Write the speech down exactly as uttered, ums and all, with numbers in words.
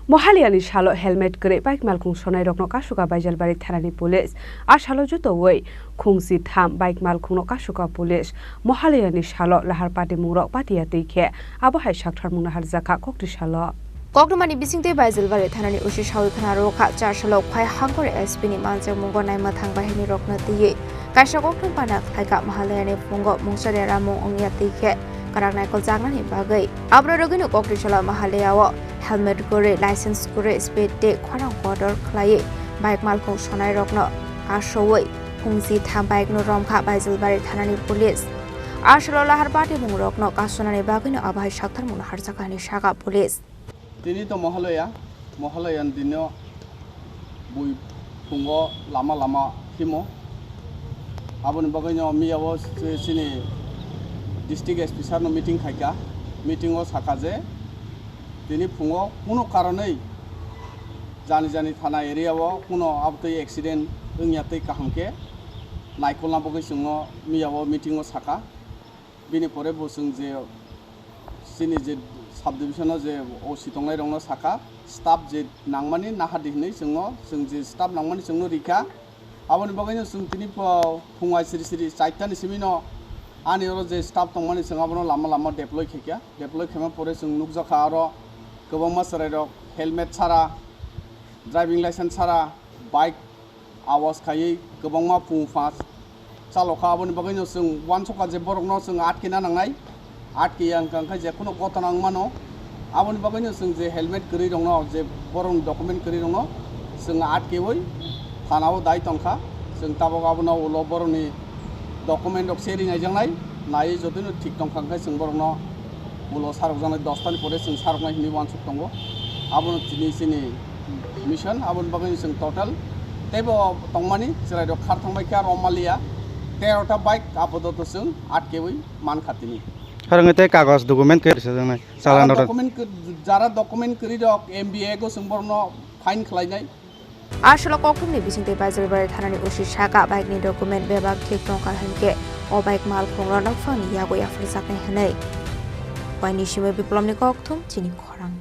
Mohaliyani salo helmet kwrwi bike malkhung sonairokno kasuka Baijalbari thanani police. A salo jotowi khungsi tham bike malkhungno kasuka police. Mohaliyani salo lahar patimungrok patiya twi khe abo hai saktharmung naharjakha kokti salo. Koktwmani bisingtwi Baijalbari thanani O C sawi khna rwkha, char salo Khwai Hangkhor S P ni manjakmungo naimwthang bahinirokno twiwi kaisa koktwma pana khlaikha. Mohaliyani phungo mungsa deramung wngya twi khe kwrak naikoljaknani bagwi. Aboni rwgwino koktwi salo Mahalaya o helmet kwrwi, license kwrwi, speed tei khorang kotor khlaiwi bike malkhung sonairokno asowi khungsi tham bike no romkha Baijalbari thanani police. A salo lahar patimungrokno kasunani bagwino abo hai saktharmung naharjakha hinwi sakha police. Tini to Mahalaya, Mahalaya ni dino bui phungo lama lama himo. Aboni bagwino miyao si-, sini district S P sir no meeting khaikha. Meeting o sakha je tini phungo kuno karonwi jani jani thana area o kuno abtwi accident wngya twi kaham khe naikolna bagwi chwngno miyao meeting o sakha. Bini pore bo chwng je chini je subdivision o je O C tongnai rokno sakha, staff je nangmani nahadi hinwi chwngno, chwng je staff nangmani chwngno rikha. Aboni bagwino chwng tini pho phungai siri siri chaitani simino ani oro je staff tongmani chwng abono lama lama deploy khaikha. Deploy khaima pore chwng nukjakha aro kwbangma chwrairok helmet sara, driving license sara, bike awas khaiwi kwbangma phung pha chalokha. Aboni bagwino chwng uansukha je borokno chwng atkena nangnai, atkeya wngkha khe je kheno gotona wngmano. Aboni bagwino chwng je helmet kwrwi rokno, je borokni document kwrwi rokno chwng atkewi thanao dai tongkha. Chwng tabok abono ulo borokni document rok se rinaijaknai, naiwi jotono thik tongkha khe chwng borokno ulo sarokjaknai, dos tani pore chwng saroknai hinwi uansuk tongo. Abono tini chini mission, aboni bagwi chwng total teibo tongmani chwrairok khar thangbai kha Romaliya, tero ta bike apadoto chwng atkewi mankha tini. Harang tei kagoj document khe rwsajaknai, chalano rok. Document khe, jara document kwrwi rok M B A go chwng borokno fine khlainai. A salo koktwmani bisingtwi Baijalbari thanani O C sakha bike ni document bebak thik tongkha hinkhe o bike malkhungrokno phangni yago yapharjaknai hinwi. Waini simi Biplomni kokthum chini khorang.